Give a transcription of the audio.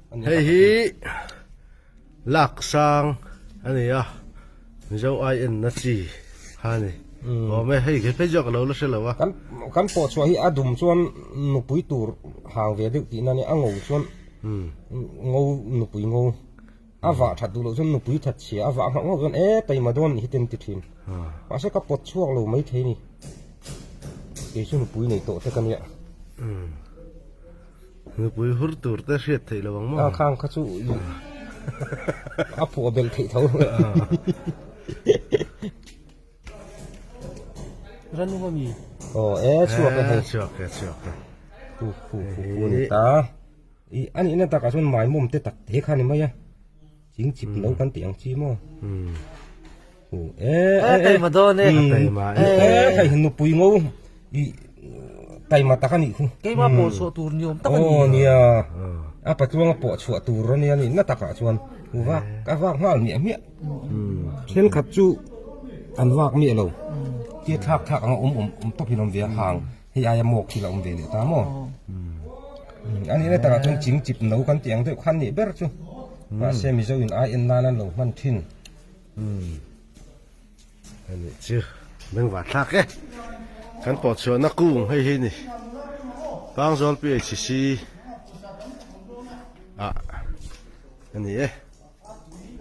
Hei hi lak sang a ni a, Mizo ai enna chi kha a ni. Awm e, hei khi phei chu ka lo la hre lo a. Kan kan pawh chhuah hi a dum chuan nupui tur hang ve deuh tihna a nia, a ngo chuan ngo nupui ngo. A vah that duh loh chuan nupui that chhia a vah nghauh nghauh chuan e taima dawn nih hi ten ti thin. Mahse ka pawt chhuak lo mai thei ni. Kei chu nupui nei tawh te ka nia. Nupui hur tur te hriat theih lo ang maw? A khang kha chu a phuah belh theih tho. Ranung ami? Aw e chhuak e hei. Chhuak e chhuak e. Hu hu hu hu ni ta. I a nihna takah chuan maimawm te tak te kha ni mai a. Ching chip lo kan tih ang chi maw? E e taima dawn e. Taima e. Hei nupui ngo i taima tak a nih khu. Keima pawh chhuah tur ni awm tak a ni. Aw nia. A patluanga pawh chhuah tur a nia nihna takah chuan vak a vak nghal miah miah. Thenkhat chu an vak miah lo. Tia thlak thlak anga awm awm awm tawp in awm ve a hang. Hei aia mawk thil a awm ve leh ta maw? A nihna takah chuan ching chip no kan tih ang deuh khan nih ber chu. Mahse Mizo in ai en nan an lo hman thin. A nih chu bengvar thlak e. Kan pawh chhuahna kung hei hi ni. Pangzawl PHC ah a ni e.